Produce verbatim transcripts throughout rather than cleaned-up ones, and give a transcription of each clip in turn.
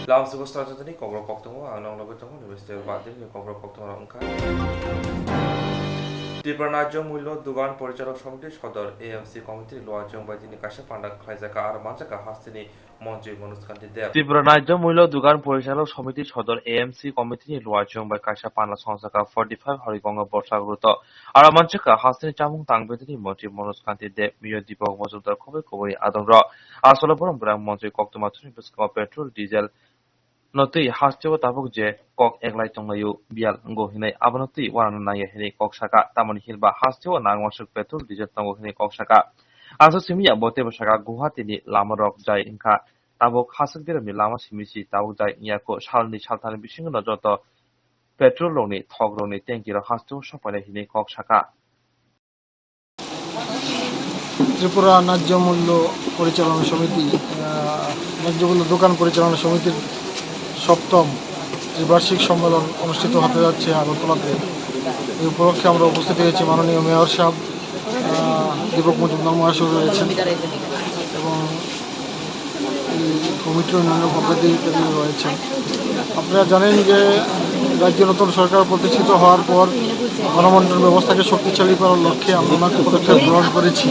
Lamsiko Srajatini Kokborok Koktwma, ang nokno tongo, University of Badri ni Kokborok Koktwma rok wngkha. Tripura Rajya Mulyo Dugan Porichalok Samiti Sodor A M C Committee ni luachung bai tini kaisa panda khlaijak, aro manjak kha hasteni Montri Manoj Kanti Deb. Tripura Rajya Mulyo Dugan Porichalok Samiti Sodor A M C Committee ni luachung bai kaisa panda songjak kha forty five Harigonga Borsa Guruto. Aro manjak kha hasteni chamung tang bini Montri Manoj Kanti Deb, Mayor Deepak Majumdar, khoboi khoboi adongrok. Asolo borok bwrang Montri Koktwma thwngni bwskango petrol, diesel no twi hasteo tabuk je kok eklai tonglaio, biyal wngo hinwi abono twi uanano nangya hinwi kok saka. Tamoni hinba hasteo nangmasuk petrol, diesel tongo hinwi kok saka. Aswk simi ya bo teibo saka Guwahati ni lama rok jai wngkha. Tabuk haswk deremni lama simi si tabuk jai wngya kho. Salni salthani bisingo no joto petrol rokni thok rokni tanki rok hasteo sopainai hinwi kok saka. Tripura ন্যায্য মূল্য পরিচালনা সমিতি, আহ, ন্যায্য মূল্য দোকান পরিচালনা সমিতির সপ্তম ত্রিবার্ষিক সম্মেলন অনুষ্ঠিত হতে যাচ্ছে আগরতলাতে। এই উপলক্ষে আমরা উপস্থিত হয়েছি, মাননীয় মেয়র সাহেব, আহ, দীপক মজুমদার মহাশয় রয়েছেন এবং এই কমিটির অন্যান্য পদাধিকারী রয়েছেন। আপনারা জানেন যে রাজ্যে নতুন সরকার প্রতিষ্ঠিত হওয়ার পর গণবন্টন ব্যবস্থাকে শক্তিশালী করার লক্ষ্যে আমরা অনেক পদক্ষেপ গ্রহণ করেছি।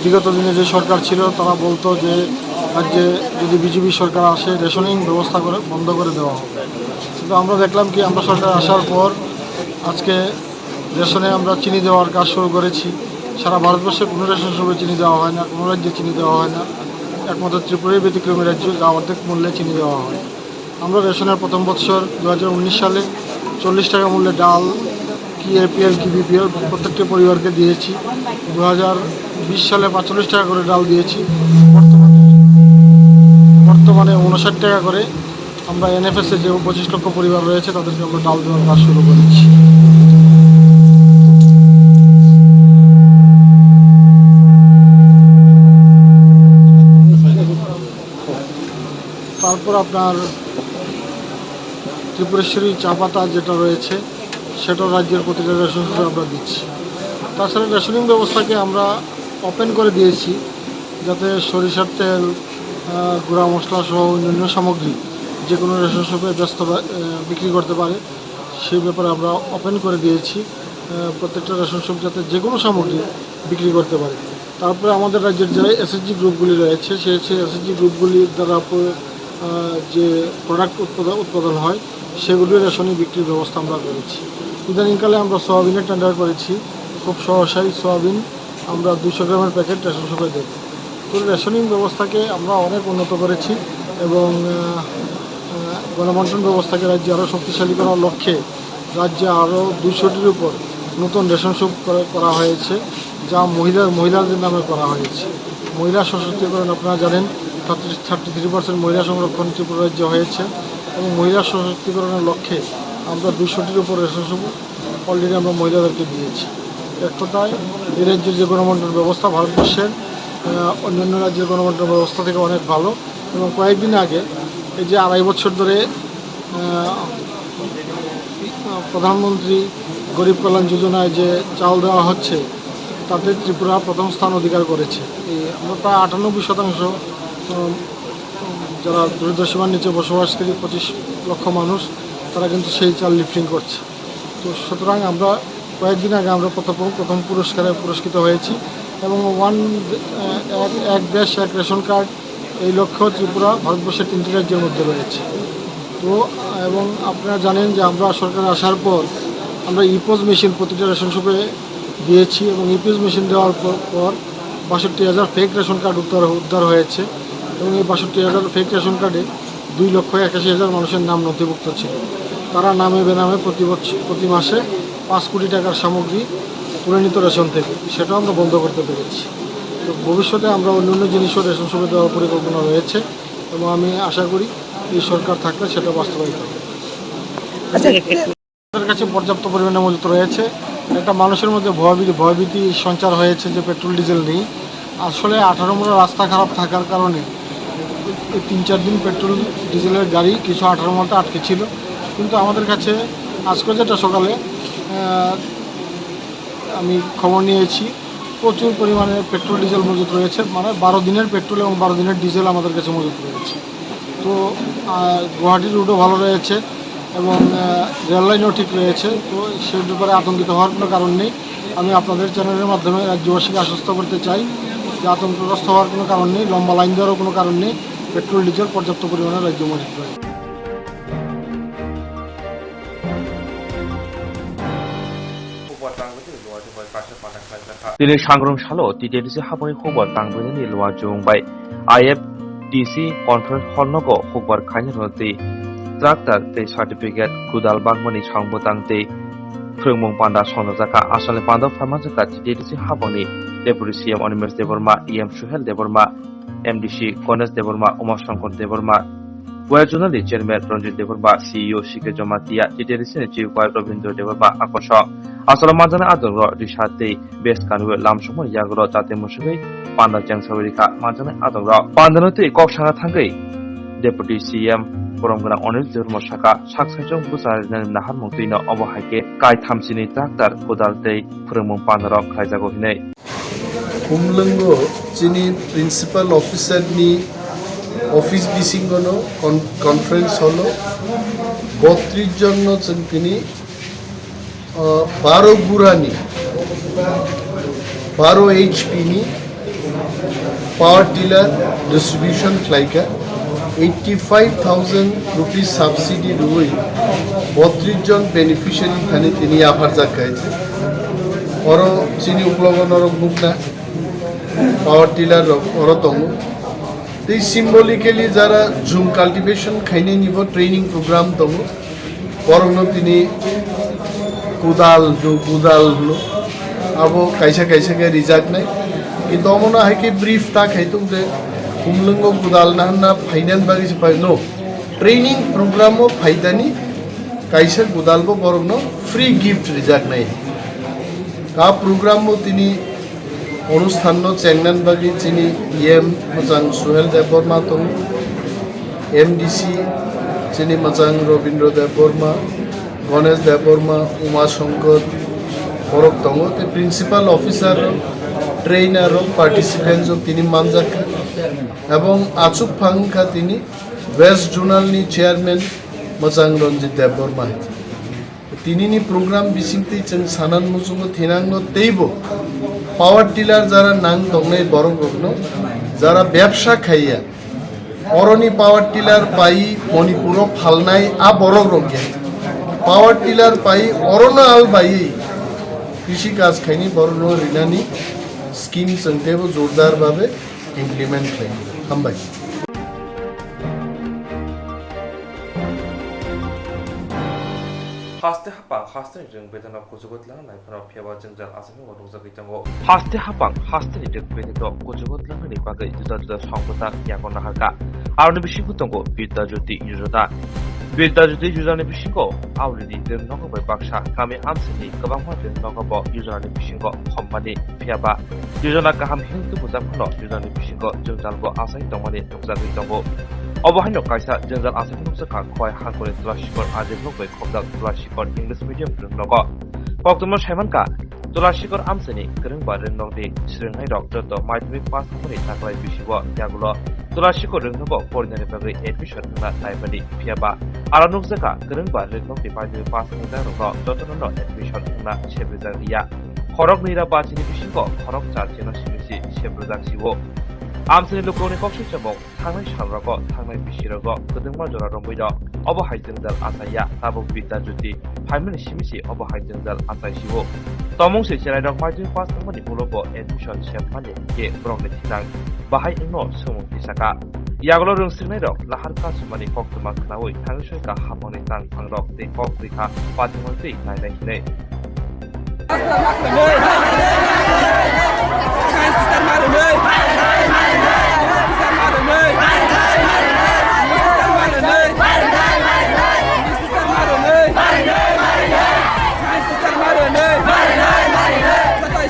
বিগত দিনে যে সরকার ছিল, তারা বলতো যে রাজ্যে যদি বিজেপি সরকার আসে, রেশনিং ব্যবস্থা করে বন্ধ করে দেওয়া হবে। কিন্তু আমরা দেখলাম কি, আমরা সরকার আসার পর আজকে রেশনে আমরা চিনি দেওয়ার কাজ শুরু করেছি। সারা ভারতবর্ষে কোনো রেশন শপে চিনি দেওয়া হয় না, কোনো রাজ্যে চিনি দেওয়া হয় না, একমাত্র ত্রিপুরাই ব্যতিক্রমী রাজ্য, যা অর্ধেক মূল্যে চিনি দেওয়া হয়। আমরা রেশনের প্রথম বৎসর দু হাজার উনিশ সালে চল্লিশ টাকা মূল্যে ডাল, কি এপিএল কি বিপিএল প্রত্যেকটি পরিবারকে দিয়েছি। দু হাজার বিশ সালে পাঁচচল্লিশ টাকা করে ডাল দিয়েছি। বর্তমানে বর্তমানে ঊনষাট টাকা করে আমরা এনএফএসএ যে পঁচিশ লক্ষ পরিবার রয়েছে, তাদেরকে আমরা ডাল দেওয়ার কাজ শুরু করেছি। তারপর আপনার ত্রিপুরেশ্বরী চা পাতা যেটা রয়েছে, সেটা রাজ্যের প্রতিটা রেশন শপে আমরা দিচ্ছি। তাছাড়া রেশনিং ব্যবস্থাকে আমরা ওপেন করে দিয়েছি, যাতে সরিষার তেল, আহ, গুঁড়া মশলা সহ অন্যান্য সামগ্রী যে কোনো রেশন শপে ব্যস্ত বা-, আহ, বিক্রি করতে পারে, সেই ব্যাপারে আমরা ওপেন করে দিয়েছি। আহ, প্রত্যেকটা রেশন শপ যাতে যে কোনো সামগ্রী বিক্রি করতে পারে। তারপরে আমাদের রাজ্যের যে এসএইচজি গ্রুপগুলি রয়েছে, সেই, সেই এসএইচজি গ্রুপগুলির দ্বারা প-, আহ, যে প্রোডাক্ট উৎপাদন, উৎপাদন হয়, সেগুলি রেশনে বিক্রির ব্যবস্থা আমরা করেছি। ইদানিংকালে আমরা সয়াবিনের টেন্ডার করেছি, খুব সহসাই সয়াবিন আমরা দুশো গ্রামের প্যাকেট রেশন শপে দেব। তো রেশনিং ব্যবস্থাকে আমরা অনেক উন্নত করেছি এবং, আহ, আহ, গণবন্টন ব্যবস্থাকে রাজ্যে আরও শক্তিশালী করার লক্ষ্যে রাজ্যে আরও দুইশোটির উপর নতুন রেশন শপ করে, করা হয়েছে, যা মহিলার, মহিলাদের নামে করা হয়েছে। মহিলা সশক্তিকরণ, আপনারা জানেন, থার্টি, থার্টি থ্রি পার্সেন্ট মহিলা সংরক্ষণ ত্রিপুরা রাজ্যে হয়েছে এবং মহিলা সশক্তিকরণের লক্ষ্যে আমরা দুইশোটির উপর রেশন শপ অলরেডি আমরা মহিলাদেরকে দিয়েছি। এক কথায়, এই রাজ্যের যে গণবন্টন ব্যবস্থা ভারতবর্ষের, আহ, অন্যান্য রাজ্যের গণবন্টন ব্যবস্থা থেকে অনেক ভালো। এবং কয়েকদিন আগে, এই যে আড়াই বছর ধরে, আহ, প্রধানমন্ত্রী গরিব কল্যাণ যোজনায় যে চাল দেওয়া হচ্ছে, তাতে ত্রিপুরা প্রথম স্থান অধিকার করেছে। এই আমরা প্রায় আটানব্বই শতাংশ, উম, যারা দরিদ্র সীমার নিচে বসবাসকারী পঁচিশ লক্ষ মানুষ, তারা কিন্তু সেই চাল লিফটিং করছে। তো সুতরাং আমরা কয়েকদিন আগে আমরা প্রথম, প্রথম পুরস্কারে পুরস্কৃত হয়েছি এবং ওয়ান, আহ, এক, এক দেশ এক রেশন কার্ড, এই লক্ষ্য ত্রিপুরা ভারতবর্ষের তিনটি রাজ্যের মধ্যে রয়েছে। তো, আহ, এবং আপনারা জানেন যে আমরা সরকার আসার পর আমরা ইপোস মেশিন প্রতিটা রেশন শপে দিয়েছি এবং ইপোস মেশিন দেওয়ার পর, পর বাষট্টি হাজার ফেক রেশন কার্ড উদ্ধার, উদ্ধার হয়েছে এবং এই বাষট্টি হাজার ফেক রেশন কার্ডে দুই লক্ষ একাশি হাজার মানুষের নাম নথিভুক্ত ছিল। তারা নামে বেনামে প্রতি বছর, প্রতি মাসে পাঁচ কোটি টাকার সামগ্রী তুলে নিত রেশন থেকে, সেটাও আমরা বন্ধ করতে পেরেছি। তো ভবিষ্যতে আমরা অন্যান্য জিনিসও রেশন শপে দেওয়ার পরিকল্পনা রয়েছে এবং আমি আশা করি এই সরকার থাকলে সেটা বাস্তবায়িত হবে। আচ্ছা, আমাদের কাছে পর্যাপ্ত পরিমাণে মজুত রয়েছে। একটা মানুষের মধ্যে ভয়ভীতি, ভয়ভীতি সঞ্চার হয়েছে যে পেট্রোল ডিজেল নেই। আসলে আঠারো মোড়ে রাস্তা খারাপ থাকার কারণে এই তিন চার দিন পেট্রোল ডিজেলের গাড়ি কিছু আঠারো মোড়তে আটকে ছিল, কিন্তু আমাদের কাছে আজকে যেটা সকালে, আহ, আমি খবর নিয়েছি, প্রচুর পরিমাণে পেট্রোল ডিজেল মজুত রয়েছে, মানে বারো দিনের পেট্রোল এবং বারো দিনের ডিজেল আমাদের কাছে মজুত রয়েছে। তো, আহ, গুয়াহাটি রুটও ভালো রয়েছে এবং, আহ, রেল লাইনও ঠিক রয়েছে। তো, সে ব্যাপারে আতঙ্কিত হওয়ার কোনো কারণ নেই। আমি আপনাদের চ্যানেলের মাধ্যমে রাজ্যবাসীকে আশ্বস্ত করতে চাই যে আতঙ্কগ্রস্ত হওয়ার কোনো কারণ নেই, লম্বা লাইন দেওয়ারও কোনো কারণ নেই। পেট্রোল, ডিজেল পর্যাপ্ত পরিমাণে রাজ্যে মজুদ রয়েছে। Tini sangrong salo T T D C habangni hukbar tangbinani luachung bai I F T C conference hall nogo hukbar khaina rwtwi tractor tei certificate kudal bangmani song bwtang tei phwrwngmung panda songjakha. Asalni panda phaimanjakha T T D C habangni Deputy C M Animesh Debbarma, E M Suhel Debbarma, M D C Ganesh Debbarma, Uma Shankar Debbarma, West Zonal ni Chairman Ranjit Debbarma, C E O C K Jamatia, T T D C ni Chief Whip Rabindra Debbarma, Akosho. Asalo manjaknai adongrok risa tei bes kanwi lamsokmani yagulo jate musugwi panda chengsawi rikha manjaknai adongrok. Pandano tei kok sana thangwi Deputy C M borom gwnang Anil Debbarma saka, sak saichung bwsa rinani naharmung twino obo hai khe kai thamsini tractor, kudal tei phwrwngmung pandarok khlaijago hinwi. Khumlwngo chini principal officer ni office bisingo no con-, conference hall o botris jon no chwng tini, ah, baro gura ni, baro H P ni power tiller distribution khlaikha. Eighty five thousand rupees subsidy rwui botris jon beneficiary thani tini yapharjak kha. Oro chini uklogo norok nukna power tiller rok oro tongo. Tei symbolically jara jhum cultivation khainai nibo training program tongo. Borokno tini kudal hwno, kudal hwno. Abo kaisa kaisa khe rijaknai. Kintu omono hai khe brief ta khai tong je, Khumlwngo kudal naharna phainan bagwi se phai no. Training program o phaitani kaisa kudal bo borokno free gift rijaknai. Ka program o tini Onusthan no chengnan bagwi chini E M mwchang Suhel Debbarma tongo, M D C chini mwchang Rabindra Debbarma, Ganesh Debbarma, Uma Shankar borok tongo, tei principal officer rok, trainer rok, participants rok tini manjak kha, ebong achuk phang kha tini West Zonal ni chairman mwchang Ranjit Debbarma hai. Tinini program bisingtwi chwng sanan muchungo thinangno teibo power tiller jara nang tongnai borok rokno, jara bebsa khaiya, oroni power tiller pai Manipuro phalnai a borok rok ya. Power tiller pai orono al bai krishi kaj khaini borokno rinani scheme chwng teibo jordar babe implement khlai. Hambai. Haste hapang, haste ni rwng bedano kuchugo tlangna naiphano phiyaba jwngjal aswk nukjagwi tongo. Haste hapang, haste ni rwng bedano kuchugo tlangnani bagwi juda juda song bwtang yago naharkha. Aroni bisingo tongo Vidya Jyoti Yojana. Vidya Jyoti Yojana ni bisingo aulini rwng nogo bai baksa kami amsini kwbangma rwng nogo bo Yojana ni bisingo khommani. Phiyaba Yojana kaham hwn tubujak phano Yojana ni bisingo jwngjal bo achai tongmani nukjagwi tongo. Obo haino kaisa jwngjal achai nukjakha Khowai Hangkhorni Tulashikor Ajibwk bai khobjak Tulashikor English Medium rwng nogo. Koktwma saimankha, Tulashikor amchaini kwrwngba rwng nokni swrwngnairok joto madhyamik pass wngmani taklai bisibo yagulo Tulashikor rwng nogo porinani bagwi admission wngna naimani. Phiyaba aro nukjakha kwrwngba rwng nokni madhyamik pass wngnairokno jotono admission wngna sebrijak ya. Khorok nwi ra bachini bisingo khorok char chino simi si sebrijak sio. Amchaini lukurokni kok sui chamung thangnai salrogo, thangnai bisirogo kwdwngma jora romwi rok obo hai jwngjal achai ya, tabuk Vidya Jyoti phaimani simi si obo hai jwngjal achai sio. Tomung se cherairok madhyamik pass wngmani ulo bo admission sebmani khe borokni thinang bahai wngno swngmung tisaka. Yagulo rwng swrwngnairok lahar kasumani koktwma khnaui thangwi soika hapangni tang thangrok tei kok rikha pathimang twi nainai hinwi.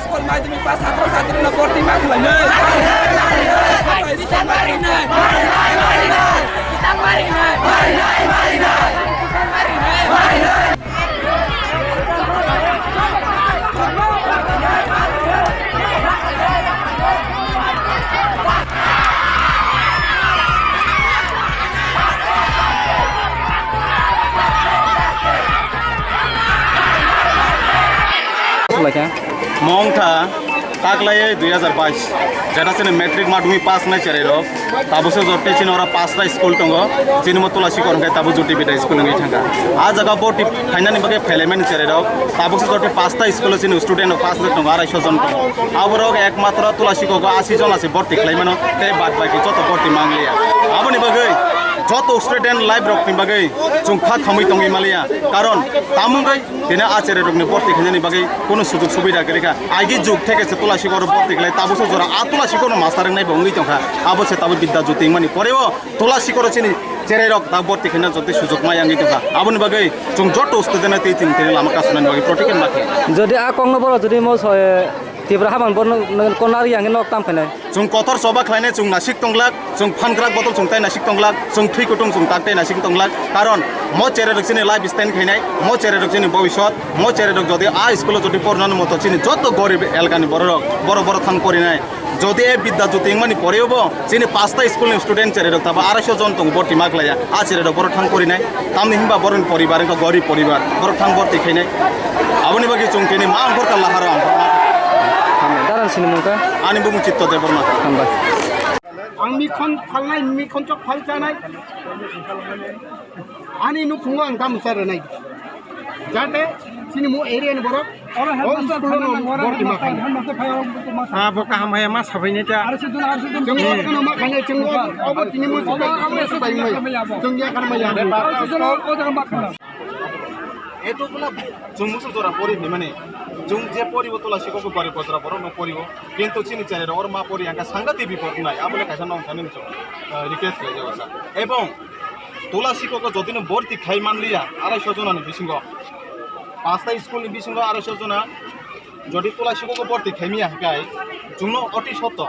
School madhyamik pass chhatro chhatri no bhorti ma khlainai. School madhyamik. Mongtha taklai dui hazar bais jeta chini matric madhyamik pass nai cherai rok, tabuk se jote chini ora pasta school tongo, chini mo Tulasi Korong khe tabuk Jyoti Bidya school wngwi thangkha. A jaga borti khainani bagwi phailaimani cherai rok, tabuk se jote pasta school chini student rok pass tongo, arai so jon tongo. Aborok ekmatro Tulasi Korong asi jon asi borti khlaimano, tei bad baki joto borti mangliya. Aboni bagwi joto student life rokni bagwi chwng kha khamwi tongwi maliya, karon tamungwi tini a cherai rokni borti khainani bagwi kunu sujug subida kwrwi kha. Agi jug theke se Tulasi Korong borti khlai, tabuk se jora a Tulasi Korong master wngnai bo wngwi tongkha. Abo se tabuk Bidya Jyoti wngmani poreo Tulasi Korong chini cherai rok ta borti khaina joto sujug ma wngwi tongkha. Aboni bagwi chwng joto student tei tini tini lama kasunani bagwi protocol ma khe. Jodi a kokno boro jodi mo soye Tipra habang borno konar yang nok tam khainai. Chwng kotor choba khlainai, chwng nasik tonglak, chwng phankrak botol chwng tai nasik tonglak, chwng thwi kutung chwng tak tai nasik tonglak. Karon mo cherai rok chini life stand khainai, mo cherai rok chini bobisot, mo cherai rok jodi a school o jodi pornani moto chini joto gorib elkani bororok, boro boro thang porinai. Jodi e Bidya Jyoti wngmani poreo bo chini pasta school ni student cherai rok tabo arai so jon tongo borti ma khlaiya. A cherai rok boro thang porinai. Tamni hinba boroni poribar wngkha gorib poribar, borok thang borti khainai. Aboni bagwi chwng tini ma wngkhor kha laharo ang. Hambai. Darang sini mungkha? Ani bumung Chitto Debbarma. Hambai. Ang mikhon phalnai, mikhon chok phal chanai. Ani nukhungo ang gamusa rwnai. Jate chini mo area ni borok Oro headmaster phano borok phano ma khainai. Ah, bo kaham hai ma sabaini ta. Chwng obo phano ma khainai, chwng obo tini mo sabai, chwng ya khan ma ya. Eto bwla chwng musu jora pori ni mane. Chwng je poribo Tulasi Korong bari bojra borok no poribo. Kintu chini cherai rok oro ma pori ang kha sangha T V pori nai. Abole kaisa nong thani chwng, ah, request khlai jago sa. Ebong Tulasi Korong jodi no borti khai manliya, arai so jona ni bisingo. Pasta school ni bisingo arai so jona. Jodi Tulasi Korong borti khaimiya hikai, chwngno oti sotto.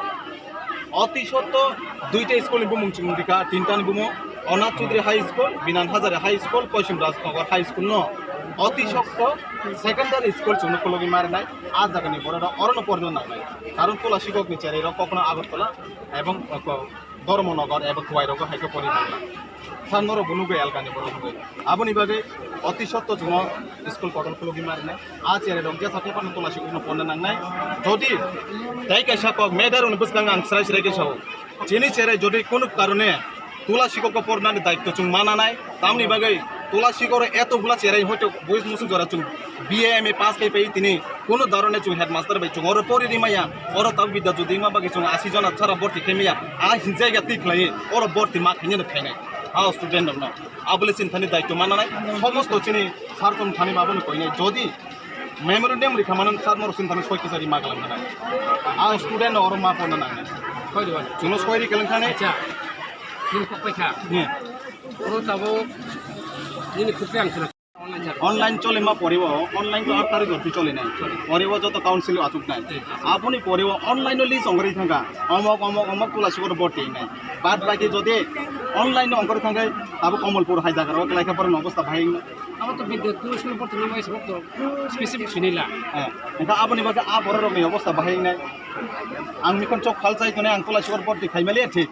Oti sotto duita school ni bumung chwng rikha, tinta ni bumung, Onath Chaudhary High School, Binan Hazare High School, Poschim Rajnagar High School no. Oti sotto secondary school chwngno khulogwi marinai, a jaga ni borok rok oro no porno nangnai. Karon Tulasi Korong ni cherai rok kokno Agartala ebong, uh, Dharmanagar eba Khowai rogo hai khe pori thangla. San norok bo nugwi elkani borok nugwi. Aboni bagwi oti sotto chwngno school kotor khulugwi marinai. A cherai rok jesa tephano Tulasi Korongno porna nangnai. Jodi tei kaisa kok medar rokni bwskango ang srai srai khe sao. Chini cherai jodi kunu karone Tulasi Korongno pornani daitto chwng mananai. Tamni bagwi Tulasi Korong eto bwla cherai hoito boys musuk jora chwng B A M A pass khai pai tini. Kuno darone chwng headmaster bai chwng oro pori ri maya, oro tabuk Bidya Jyoti wngma bagwi chwng asi jona chara borti khai maya, a hinjai ga twi khlai oro borti ma khainai no khainai, a student rokno. Abole chini thani daityo mananai, somosto chini sar chwng thani ma bono koinai, jodi memorandum rikha mano sar norok chini thani soi kisa ri ma galang khanai, a student no oro ma pona nangnai. Soi ri ba? Chwngno soi ri galang khanai. Acha, nini kok paikha? Oro tabuk nini khukri ang khna. Online chole ma poribo, online to aat tarik jor chole nai. Poribo joto council achuk nai. Aboni poribo online o list ongri thangka. Omok, omok, omok Tulasi Korong borti nai. Bad baki jodi online o ongri thangkai, abo Komolpur hai jaga ro kelai kha porno obostha bahai. Abo to bidya tu school borti nai bai sabok to specific sinila. Eh, engka aboni bagwi a borok rokni obostha bahai nai. Ang mikon chok phal chai tone ang Tulasi Korong borti khai mali thik.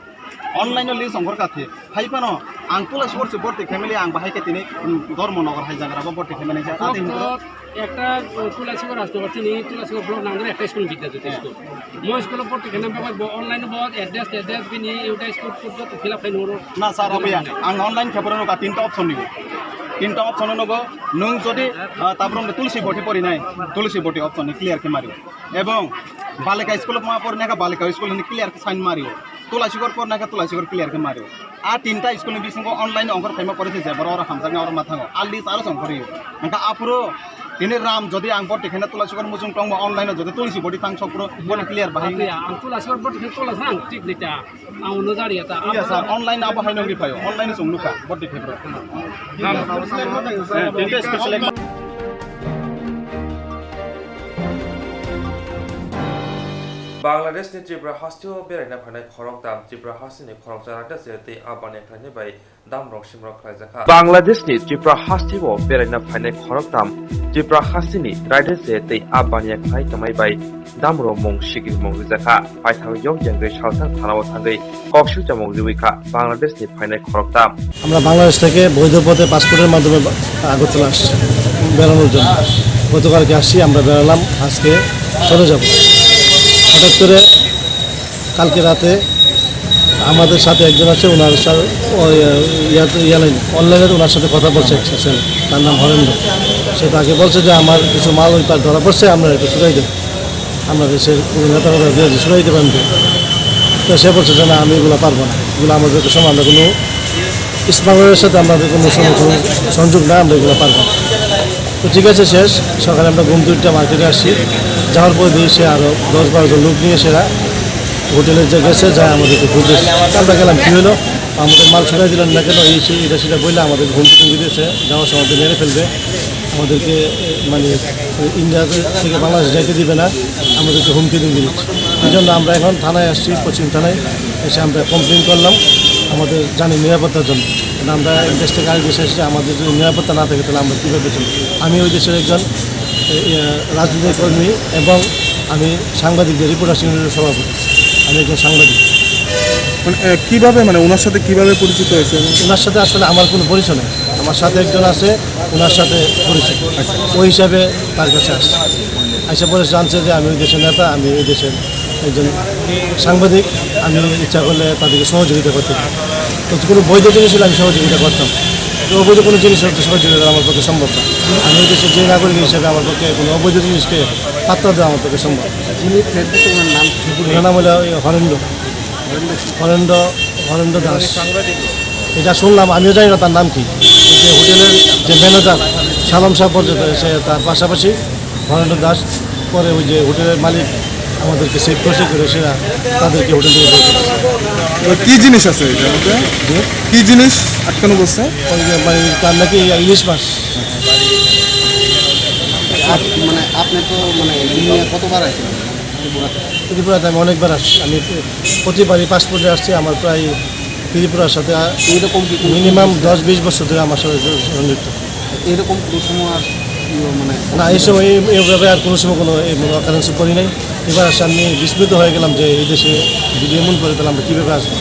Online o list ongkhor kha thik. Hai phano ang Tulasi Korong se borti family ang bahai khe tini, mm, Dharmanagar hai jaga rabo borti family kha. Abo to ekta, uh, Tulasi Korong Rajnagar chini Tulasi Korong block nang ekta school bidya jyoti school. Mo school borti khe nang bo online bo address address bini utai school code to fill up khai noro. Na sir, abo ya. Ang online khe borok nugo tinta option ni. Tinta option nugo nung jodi, uh, tabrom Tulasi borti pori nai. Tulasi borti option ni clear khe mari. Ebong Balika school ma pori nai kha Balika school ni clear khe sign mari. Tulasi Korong porna khe Tulasi Korong clear khe mario. A tinta school ni bisingo online ongkhor khaima pore se je borok oro hamjaknai oro ma thango. A list aro se ongkhor rio. Hingkhe aphuru tini ram jodi ang borti khaina Tulasi Korong muchung tongma online o jodi Tulasi borti thang sok phuru bono clear bahai. Atia, ang Tulasi Korong borti khaina Tulasi ang thik ni ta. Ang uno jari ya ta. Iya sir, online abo hai nongri phaio. Online song nukha borti khai bro. Tinta school select. Bangladeshni Tripura hasteo beraina phainai khoroktham Tripura hasteni khoroksa raida se tei a baniya khlainai bai damrok simrok khlaijakha. Bangladeshni Tripura hasteo beraina phainai khoroktham Tripura hasteni raida se tei a baniya khlai tongmai bai damrok mung sigiri mung rijakha. Paithak yok yengwi salthang thanao thangwi koksui chamung riwi kha Bangladeshni phainai khoroktham. আমরা বাংলাদেশ থেকে বৈধ পথে পাসপোর্টের মাধ্যমে বা-, আগরতলা আসছি। বেড়ানোর জন্য। গতকালকে আসছি, আমরা বেড়ালাম, আজকে চলে যাব। হঠাৎ করে কালকে রাতে আমাদের সাথে একজন আছে, ওনার সাথে ওই, ইয়াতে, ইয়ালাইন, অনলাইনে ওনার সাথে কথা বলছে একটা ছেলে, তার নাম হরেন্দ্র। সে তাকে বলছে যে, "আমার কিছু মাল ওই পার ধরা পড়ছে, আমরা একটু ছুটাই দেব।" আমরা দেশের কোনো নেতা কথা দিয়ে ছুটাই দিতে পারেন তো। তো সে বলছে যে, "না, আমি এগুলো পারবো না, এগুলো আমাদের তো সময়, আমরা কোনো স্মাগলারের সাথে আমাদের কোনো সং-, সংযোগ নাই, আমরা এগুলো পারবো না।" তো ঠিক আছে, শেষ সকালে আমরা ঘুম দুইটা মার্কেটে আসছি, যাওয়ার পরে দিয়ে সে আরও দশ বারো জন লোক নিয়ে সেরা হোটেলে যে গেছে, যায় আমাদেরকে খুঁজেছে। আমরা গেলাম, "কী হলো?" "আমাদের মাল ছুটাই দিলেন না কেন?" এই সেই, এটা সেটা বললে আমাদের হুমকি টুমকি দিয়েছে, "যাওয়ার সময় মেরে ফেলবে, আমাদেরকে, এ, মানে, ইন্ডিয়া থেকে বাংলাদেশ যাইতে দিবে না, আমাদেরকে হুমকি টুমকি দিচ্ছে।" এই জন্য আমরা এখন থানায় আসছি, পশ্চিম থানায় এসে আমরা কমপ্লেন করলাম আমাদের জানি নিরাপত্তার জন্য। কারণ আমরা এক দেশ থেকে আরেক দেশে এসেছি, আমাদের যদি নিরাপত্তা না থাকে, তাহলে আমরা কীভাবে চলবো? আমি ওই দেশের একজন, এ, এ, রাজনৈতিক কর্মী এবং আমি সাংবাদিকদের, রিপোর্টার্স ইউনিয়নের সভাপতি। আমি একজন সাংবাদিক। মানে, এ, কিভাবে, মানে, ওনার সাথে কিভাবে পরিচিত হয়েছে? ওনার সাথে আসলে আমার কোনো পরিচয় নেই। আমার সাথে একজন আছে, ওনার সাথে পরিচিত। আচ্ছা। ওই হিসাবে তার কাছে আসছে। আইসা পরে জানছে যে আমি ওই দেশের নেতা, আমি ওই দেশের একজন সাংবাদিক, আমি ইচ্ছা করলে তাদেরকে সহযোগিতা করতে পারি। তো কোনো বৈধ জিনিস হলে আমি সহযোগিতা করতাম, তো অবৈধ কোনো জিনিস হলে তো সহযোগিতা আমার পক্ষে সম্ভব না। আমি ওই দেশের যে নাগরিক হিসেবে আমার পক্ষে কোনো অবৈধ জিনিসকে পাত্তা দেওয়া আমার পক্ষে সম্ভব না। যিনি ফ্ল্যাট দিতে ওনার নাম কি? ওনার নাম হলো ওই হরেন্দ্র, হরেন্দ্র, হরেন্দ্র দাস। এটা শুনলাম, আমিও জানি না তার নাম কি। ওই যে হোটেলের যে ম্যানেজার সালাম সাহেব পর্যন্ত এসে তার পাশাপাশি হরেন্দ্র দাস, পরে ওই যে হোটেলের মালিক আমাদেরকে সেভ করছে, করে সেরা তাদেরকে হোটেল থেকে বের করছে। তো কি জিনিস আছে এটার মধ্যে? জি? কি জিনিস আটকানো বলছে? ওই যে মানে তার নাকি ইলিশ মাছ। আপ-, মানে আপনি তো মানে নিয়ে কতবার আছেন ত্রিপুরাতে? ত্রিপুরাতে আমি অনেকবার আসছি, আমি প্রতিবারই পাসপোর্টে আসছি। আমার প্রায় ত্রিপুরার সাথে, আ, এইরকম কি কোনো মিনিমাম দশ বিশ বছর ধরে আমার সাথে জ-, সংযুক্ত। এরকম কোনো সময় আর কি মানে না, এই সময় এই, এইভাবে আর কোনো সময় কোনো এই মনে অকারেন্সে পড়ি নাই। এবার আসলে আমি বিস্মিত হয়ে গেলাম যে এই দেশে যদি এমন করে, তাহলে আমরা কীভাবে আসবো?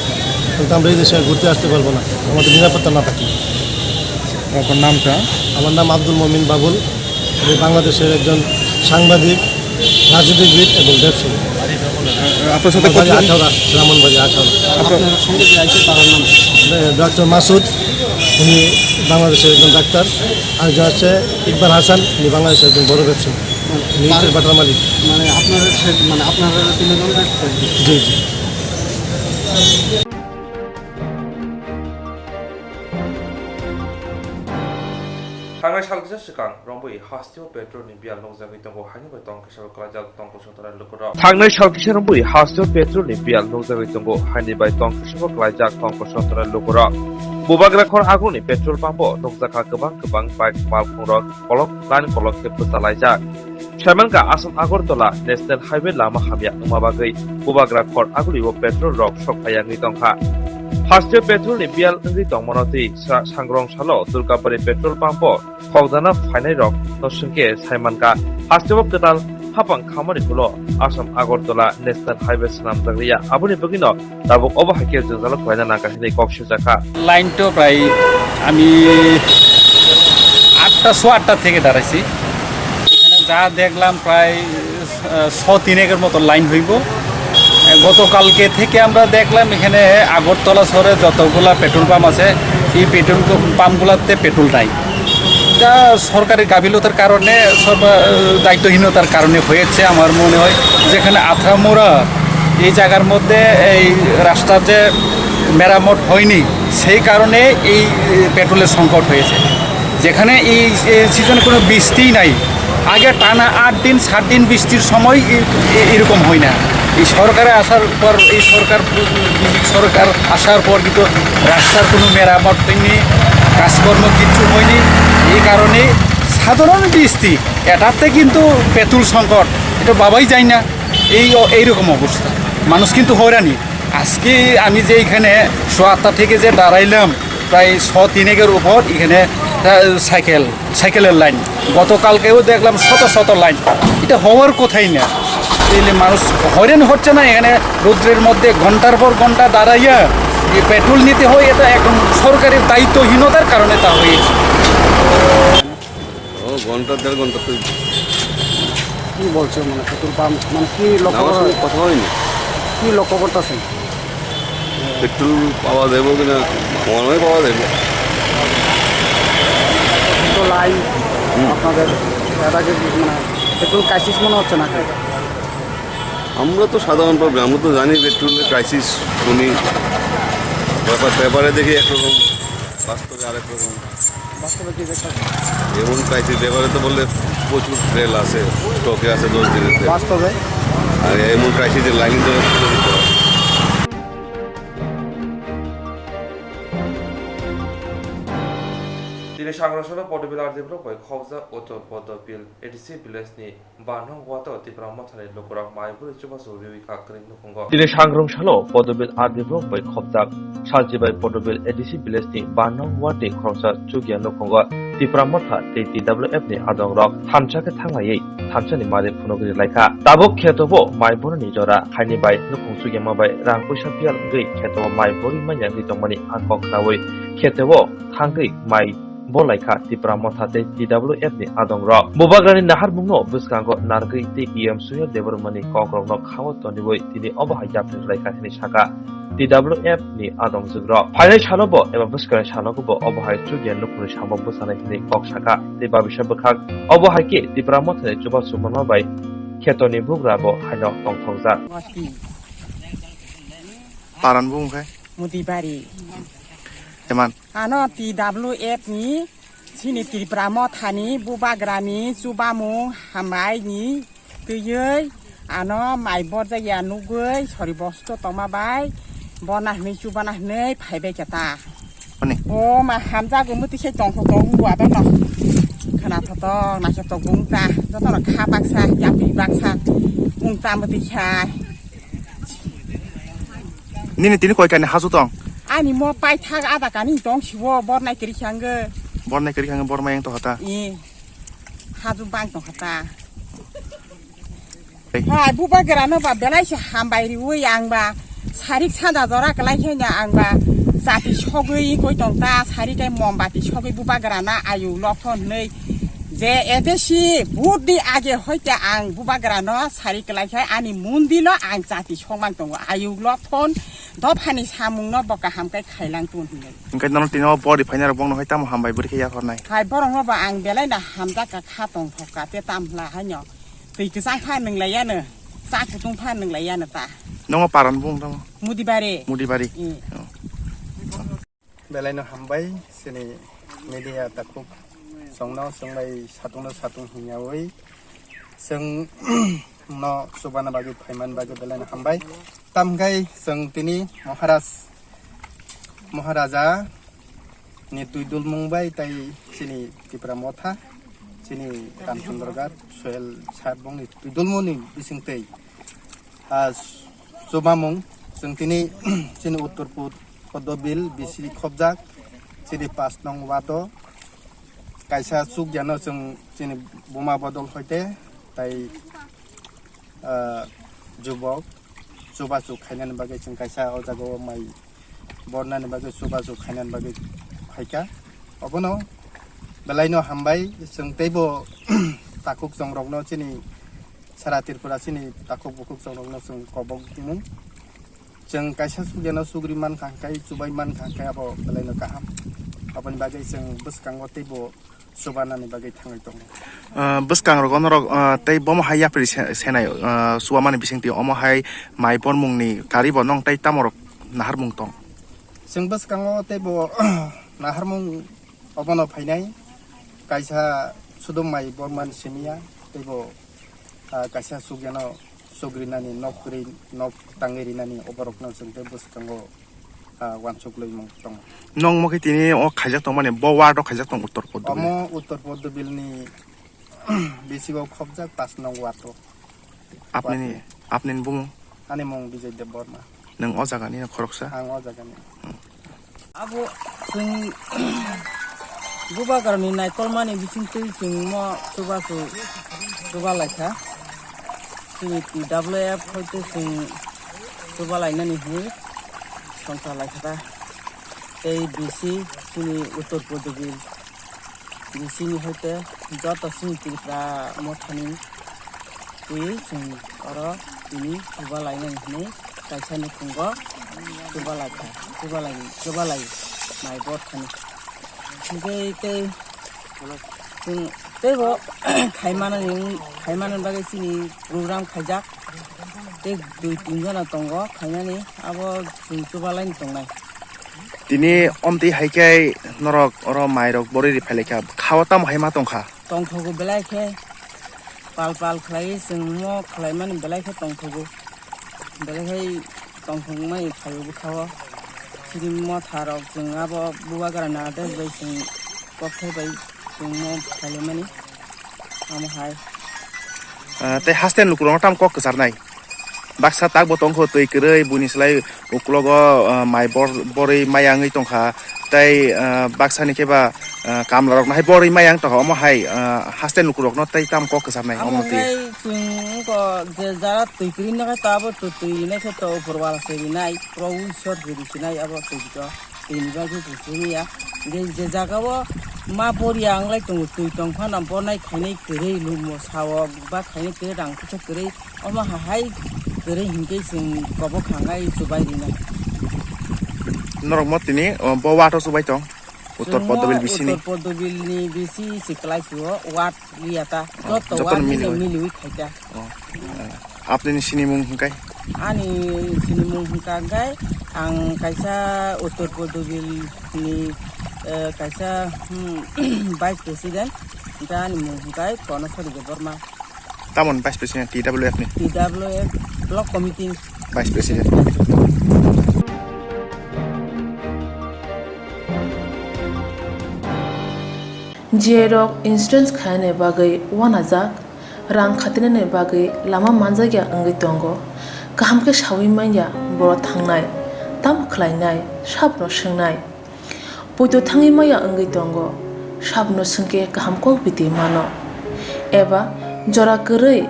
তাহলে তো আমরা এই দেশে আর ঘুরতে আসতে পারবো না, আমাদের নিরাপত্তা না থাকলে। আপনার নামটা? আমার নাম আব্দুল মমিন বাবুল। আমি বাংলাদেশের একজন সাংবাদিক, রাজনীতিবিদ এবং ব্যবসায়ী। আপনার সাথে আমার বাড়ি কতজন? আখাউড়া, ব্রাহ্মণবাড়িয়া আখাউড়া। আপনার আপনার সঙ্গে যে আছে তার নাম? এ, ডক্টর মাসুদ, উনি বাংলাদেশের একজন ডাক্তার। আর যে আছে ইকবাল হাসান, উনি বাংলাদেশের একজন বড় ব্যবসায়ী। উনি তার ইটের ভাটার মালিক। মানে আপনারা সে-, মানে আপনারা তিনজন ব্যবসায়ী? জি, জি। Thangnai sal kisa swkang romwi hasteo petrol ni biyal nukjagwi tongo, haini bai tong kisa bo kwlaijak tong koson tongnai lukurok. Thangnai sal kisa romwi hasteo petrol ni biyal nukjagwi tongo, haini bai tong kisa bo kwlaijak tong koson tongnai lukurok. Bubagra khor agulni petrol pump o nukjakha kwbang kwbang bike malkhungrok kolok line kolok khe bwchalaijak. Saimankha Assam Agartala National Highway lama hamya wngma bagwi bubagra khor agulio petrol rok sok phaiya wngwi tongkha. Hasteo petrol ni biyal wngwi tongmano twi sa-, sangrong salo Durgabari petrol pump o khokjana phainai rok no swngkhe saimankha, hasteo kwtal hapang khamani ulo Assam Agartala National Highway swnamjak liya, aboni bagwino tabuk obo hai khe jwngjalo kwlaina nangkha hinwi kok sujak kha. Line তো প্রায় আমি আটটা, সোয়া আটটা থেকে দাঁড়াইছি। এখানে যা দেখলাম প্রায়, আহ, ছ তিনেকের মতো লাইন হইব। আহ, গতকালকে থেকে আমরা দেখলাম এখানে আগরতলা শহরে যতগুলা পেট্রোল পাম্প আছে, এই পেট্রোল পাম্পগুলোতে পেট্রোল নাই। এটা সরকারি গাফিলতার কারণে, সরকার দায়িত্বহীনতার কারণে হয়েছে আমার মনে হয়। যেখানে আথামোড়া এই জায়গার মধ্যে এই রাস্তা যে মেরামত হয়নি, সেই কারণে এই পেট্রোলের সংকট হয়েছে। যেখানে এই, এই সিজনে কোনো বৃষ্টিই নাই, আগে টানা আট দিন, সাত দিন বৃষ্টির সময় এ-, এ-, এরকম হয় না। এই সরকারে আসার পর, এই সরকার, বিজেপি সরকার আসার পর কিন্তু রাস্তার কোনো মেরামত হয়নি, কাজকর্ম কিচ্ছু হয়নি। এই কারণে সাধারণ বৃষ্টি, এটাতে কিন্তু পেট্রোল সংকট, এটা ভাবাই যায় না। এই অ-, এইরকম অবস্থা, মানুষ কিন্তু হয়রানি। আজকে আমি যে এখানে সোয়া আটটা থেকে যে দাঁড়াইলাম, প্রায় ছ তিনেকের উপর এখানে, আহ, সাইকেল, সাইকেলের লাইন। গতকালকেও দেখলাম শত শত লাইন। এটা হওয়ার কথাই না। তাইলে মানুষ হয়রানি হচ্ছে না? এখানে রৌদ্রের মধ্যে ঘন্টার পর ঘন্টা দাঁড়াইয়া যে পেট্রোল নিতে হয়, এটা এখন সরকারের দায়িত্বহীনতার কারণে তা হয়েছে। ঘন্টা দেড় ঘন্টা তো কি বলছে, মানে, পেট্রোল পাম্প, মানে, কি লক্ষ্য আমার করা সঙ্গে হয়? কথা হয়নি। কি লক্ষ্য করতেছেন? পেট্রোল পাওয়া যাবে কিনা, মনে হয় পাওয়া যাবে। তো লাইন হুম। আপনাদের এটা কি, মানে, পেট্রোল ক্রাইসিস মনে হচ্ছে নাকি? আমরা তো সাধারণ পাবলিক, আমরা তো জানি পেট্রোলের ক্রাইসিস, শুনি, ব্যাপার, পেপারে দেখি একরকম, বাস্তবে আরেক রকম। বাস্তবে কি দেখতে? এমন ক্রাইসিস ব্যাপারে তো বললে প্রচুর তেল আছে, স্টকে আছে দশ দিনের তেল। বাস্তবে? আর এমন ক্রাইসিসের লাইন তো Tini sangrong salo Podobil R D block bai khobjak Uttor Podobil A D C village ni Banong wato Tipra Mothani lukurok mai bwrwi chubachu riwi kha kwrwi nukhungo. Tini sangrong salo Podobil R D block bai khobjak Salchibai Podobil A D C village ni Banong ward ni khoroksa chukya nukhungo Tipra Motha tei T W F ni adongrok thansa khe thanglaiwi thansani mari phunugwi laikha. Tabuk kheto bo mai boroni jora khaini bai nukhung chukyama bai rang puisa piyal wngwi kheto o mai borwi manya wngwi tongmani ang kok khnaui kheto o thangwi mai bo laikha Tipra Motha tei T W F ni adongrok. Bubagrani naharmungno bwskango narwgwi tei E M Suya Debbarmani kokrokno khao toniwi tini obo hai yapri laikha hwnwi saka T W F ni adongjwkrok. Phainai salo bo eba bwskanni salo bo obo hai chukya nukhungni samung bwchanai hwnwi kok saka tei babisa bwkhak obo hai khe Tipra Mothani chubachu manma bai khetoni bugra bo haino tongthokjak. Paran bung khe? Mudibari. Eman. Ano T W F ni, chini Tipra Mothani, Bubagrani, chubamung, hambai ni, twiwi, ano mai borjaya nugwi, sori bosto tongma bai, bona hwnwi, chubana hwnwi, phaibai khe ta. Ani? O ma hamjago, muti se tongtho tong, bua dono. Khna tho tong, na se tong bung ta, jotono kha baksa, yapri baksa, bung ta muti kha. Nini tini koi kaini hasu tong? Ani mo paithak ada kani tong sibo bornai kiri khange. Bornai kiri khange bormai yang to hata. I. Haju bang to hata. Hey. Hai, Bubagrano ba belai se hambai riwi ang ba. Sarik sanda jora kelai khe nya ang ba. Jati sogwi koi tong ta, sari kai mombati sogwi Bubagrana ayu lokthon nei. Je A D C vote di age hoite ang Bubagrano sari kelai khe ani mundilo ang jati songmang tongo. Ayuk lokthon dophani samungno bo kaham khe khailang tun hinwi. Hingke nono tino body phaina rok bongno hai tamo hambai bwrwi khe yaphornai. Hai borokno bo ang belai no hamjak ka kha tong thok ka te tam hla haino. Twi kwchang pha nwnglai yano, cha kutung pha nwnglai yano ta. Nongo paran bung tamo? Mudibari. Mudibari. Mm. Oh. Belai no hambai, chini media takhuk chwngno, chwng bai satung no satung hingyawi, chwng no chubana bagwi, phaimani bagwi belai no hambai. Tamgai chwng tini Maharaj, Maharaja ni twi dulmung bai tai chini Tipra Motha, chini Ramchandra Ghat, Sohel Saheb bongni twi dulmung ni bising twi. Ah, chubamung, chwng tini chini Uttor Pud-, Podobil bisi khobjak, chini pas nong wato, kaisa chukjano chwng chini buma bodol hoite, tai, ah, jubok, chubachu khainani bagwi chwng kaisa o jaga o mai bornani bagwi, chubachu khainani bagwi phaikha. Obono belaino hambai, chwng teibo takhuk chongrokno chini Sara Tripura chini takhuk bukhuk chongrokno chwng kobok tongo. Chwng kaisa sugyano sugri mankha hwnkhe, chubai mankha hwnkhe abo belaino kaham. Aboni bagwi chwng bwskango teibo chubanani bagwi thangwi tongo. Ah, bwskangrok onorok, ah, tei bomo hai yapri se-, senai, ah, chubamani bisingtwi omo hai mai bormungni karibo nong tei tamorok naharmung tong? Chwng bwskango teibo naharmung obono phainai, kaisa sudum mai bormani simiya, teibo, ah, kaisa sugyano sugrinani, nok ri-, nok tangwi rinani oborokno chwng tei bwskango, ah, uansuk lwimung tongo. Nong omo khe tini o khaijak tongmani, bo ward o khaijak tong Uttor Poddo Bill? Omo Uttor Poddo Bill ni bisingo khobjak pas nong ward o. Apnini, ward ni. Apnini bumung? Ani mung Bijay Debbarma. Nwng o jagani na khoroksa? Ang o jagani. Abo chwng Bubagrani naikolmani bisingtwi chwng mo chubachu chuba laikha. Chini T W F hoite chwng chuba lainani hinwi songcha laikha ta. Tei B C chini Uttor Poddo Bill Bisingni hoite joto chini Tripura mothani twi chwng oro tini chuba lainani hinwi kaisa nukhungo chuba laikha, chuba lai, chuba lai mai bor thani. Hingke tei chwng teibo khaimanani, khaimanani bagwi chini program khaijak. Tei dui tin jona tongo khainani, abo chwng chuba laini tongnai. Tini omtwi hai khe norok oro mairok borwi ri phailaikha, khao tamo hai ma tongkha? Tongthogo belai khe, pal pal khlaiwi chwng mo khlaimani belai khe tongthogo. Belai khai tongthokmani phaio bwkhao. Chini motharok chwng abo bubagra nade bai chwng kokthai bai chwng mo phailaimani. Amo hai. Ah, tei haste ni lukurokno tamo kok kwcharnai? Baksa takbo tongkho twi kwrwi, buini slai uklogo, ah, mai bor-, borwi maya wngwi tongkha. Tei, ah, baksa ni khe ba, ah, kamlarokno hai borwi maya wng tongkha. Omo hai, ah, haste ni lukurokno tei tamo kok kwcharnai? Amo omo twi hai chwng wngkha je jara twi kwrwi nokhe to abo twi, twi rinai khe to upor wal se rinai, pro Ishwar se rinai abo twi to. Tini bagwi bo chini ya. Je, je jaga o ma boriya wnglai tongo, twi tong phano bonai khainai kwrwi, lumo sao ba khainai kwrwi, rang kisa kwrwi, omo ha hai kwrwi hinkhe chwng kobo khangai chubai rina. Norok mo tini, o, bo wato chubai tong? Uttor Chwng mo Poddobil bisini? Uttor Poddobil ni bisi si kwlai chuo, wat liya ta. Oh, joto joto wat miliwi. Miliwi khaita. Oh. Eh, apni ni sinimung hingkai? Ani sinimung hingka hingkai ang kaisa Uttor Poddobil ni, eh, kaisa, hmm, vice president, hingka ani mung hingkai Kono Sori Debbarma. Tamon vice president T W F ni? T W F block committee. Vice president. Jiyai rok insurance khainani bagwi uanajak, rang khatinani bagwi lama manjakya wngwi tongo. Kaham khe saui manya borok thangnai, tamo khlainai, sabono swngnai. Poito thangwi manya wngwi tongo, sabono swngkhe kaham kok biti mano. Eba jora kwrwi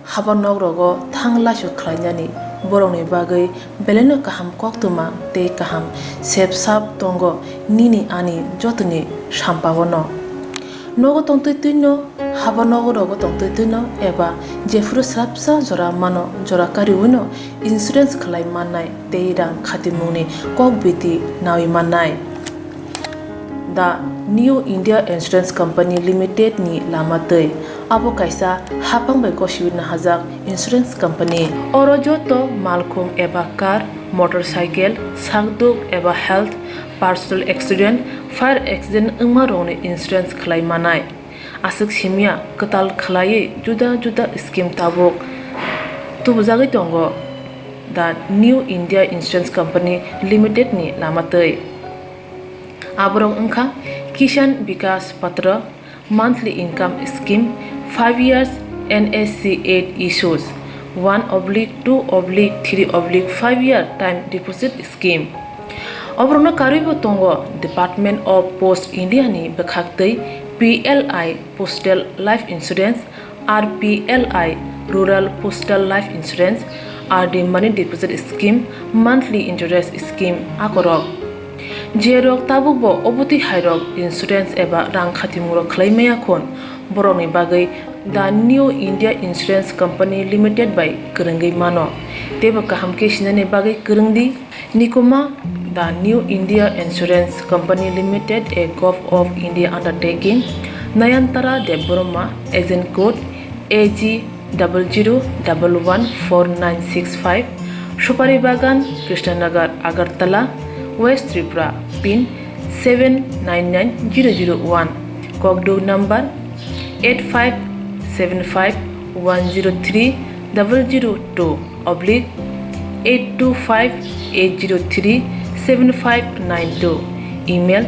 haba nok rogo thang laisok khlainani borokni bagwi belaino kaham koktwma tei kaham sep sap tongo nini ani jotoni sampao no. Nogo tongtwi twino, haba nogo rogo tongtwi twino eba jephuru swrapsa jora mano jora kariwino insurance khlai mannai tei rang khatimungni kok biti naui mannai. The New India Insurance Company Limited ni lama twi. Abo kaisa hapang bai gosiwi nahajak insurance company. Oro joto malkhung eba car, motorcycle, sakduk eba health, personal accident, fire accident wngma rokni insurance khlai manai. Aswk simya kwtal khlaiwi juda juda scheme tabuk tubujagwi tongo The New India Insurance Company Limited ni lama twi. Aborok wngkha Kisan Vikas Patra, monthly income scheme, five years N S C eight issues, one oblique two oblique three oblique five year time deposit scheme. Oborokno karwibo tongo Department of Post India ni bwkhak twi P L I Postal Life Insurance, R P L I, Rural Postal Life Insurance, R D Money Deposit Scheme, Monthly Interest Scheme, akorok. Jerok tabukbo obotwi hairok insurance eba rang khatimung rok khlai maya khun, borokni bagwi The New India Insurance Company Limited bai kwrwngwi mano. Teibo kaham khe sinani bagwi kwrwng di. Nikuma, The New India Insurance Company Limited, a Govt of India undertaking, Nayantara Debbarma, agent code A G double zero double one four nine six five, Supari Bagan, Krishnanagar, Agartala, West Tripura, pin seven nine nine zero zero one, kokduk number eight five seven five one zero three double zero two oblique eight two five eight zero three seven five nine two, email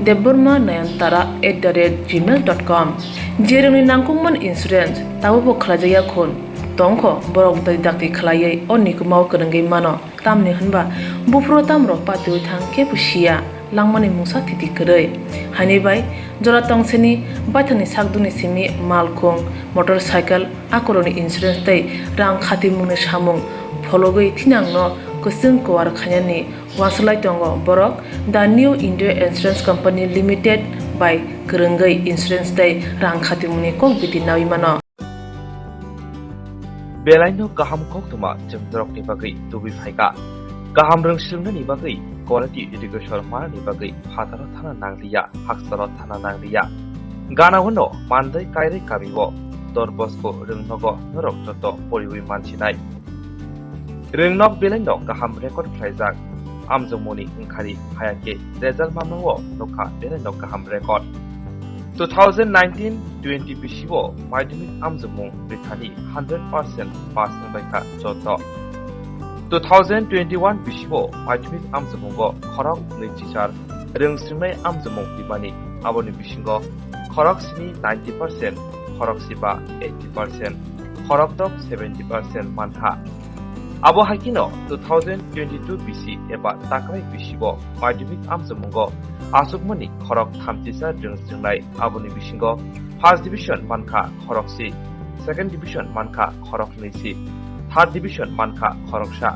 debbarma nayantara at the rate gmail dot com. Jerokni nangkukmani insurance tabukbo khlaijakya khun tongkho, borok bwtwi dakti khlaiwi o nikumao kwrwngwi mano. Tamni hwnba buphuru tamrok patiwi thang kebo siya, langmani mungsa thiti kwrwi. Haini bai jora tongsini baithangni sakduni simi malkhung, motorcycle, akorokni insurance tei rang khatimungni samung phologwi thinangno kwchwng kuwar khainani uansuk lai tongo borok The New India Insurance Company Limited bai kwrwngwi insurance tei rang khatimungni kok biti nawi mano. Belaino kaham koktwma chwng norokni bagwi tubui phaikha. Kaham rwng swrwngnani bagwi quality education manani bagwi phataro thana nangliya, hakchalo thana nangliya. Gana-o no Mandai Kairai kamio Don Bosco rwngnogo norok joto poriwi mansinai. Rwngnok belaino kaham record khlaijak. Amjokmungni wngkhari hayakhe result mamao nokha belaino kaham record. Two thousand nineteen twenty bisio madhyamik amjokmung rithani hundred percent pass wngbaikha joto. Two thousand twenty-one bisio madhyamik amjokmungo khorok nwi chichar rwng swrwngnai amjokmung rwmani, aboni bisingo khorok sini ninety percent, khorok siba eighty percent, khorok tok seventy percent mankha. Abo hai kheno two thousand twenty-two bisi eba taklai bisibo madhyamik amjokmungo achukmani khorok thamchisa rwng swrwngnai, aboni bisingo first division mankha khorok si, second division mankha khorok nwi si, third division mankha khorok sa.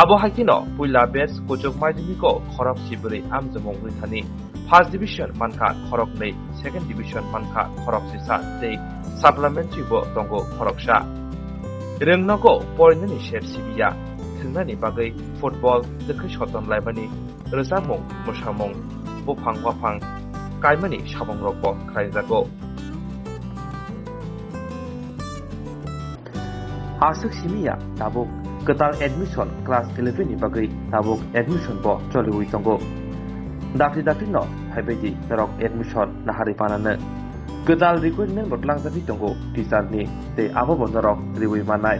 Abo hai kheno puila batch kuchuk madhyamiko khorok si bwrwi amjokmung rwthani first division mankha khorok nwi, second division mankha khorok sisa tei supplementary bo tongo khoroksa. Rwngnogo porinani ser sibiya, thwngnani bagwi football twkhwi soton laimani, rwchapmung, mwsamung, buphang waphang kaimani samungrokbo khlaijago. Aswk simi ya tabuk kwtal admission class eleven ni bagwi tabuk admission bo choliwi tongo. Dakti dakti no phaibaidi norok admission naharwi panano. Kwtal requirement bo tlangjagwi tongo teacher ni tei abo bo norok riwi mannai.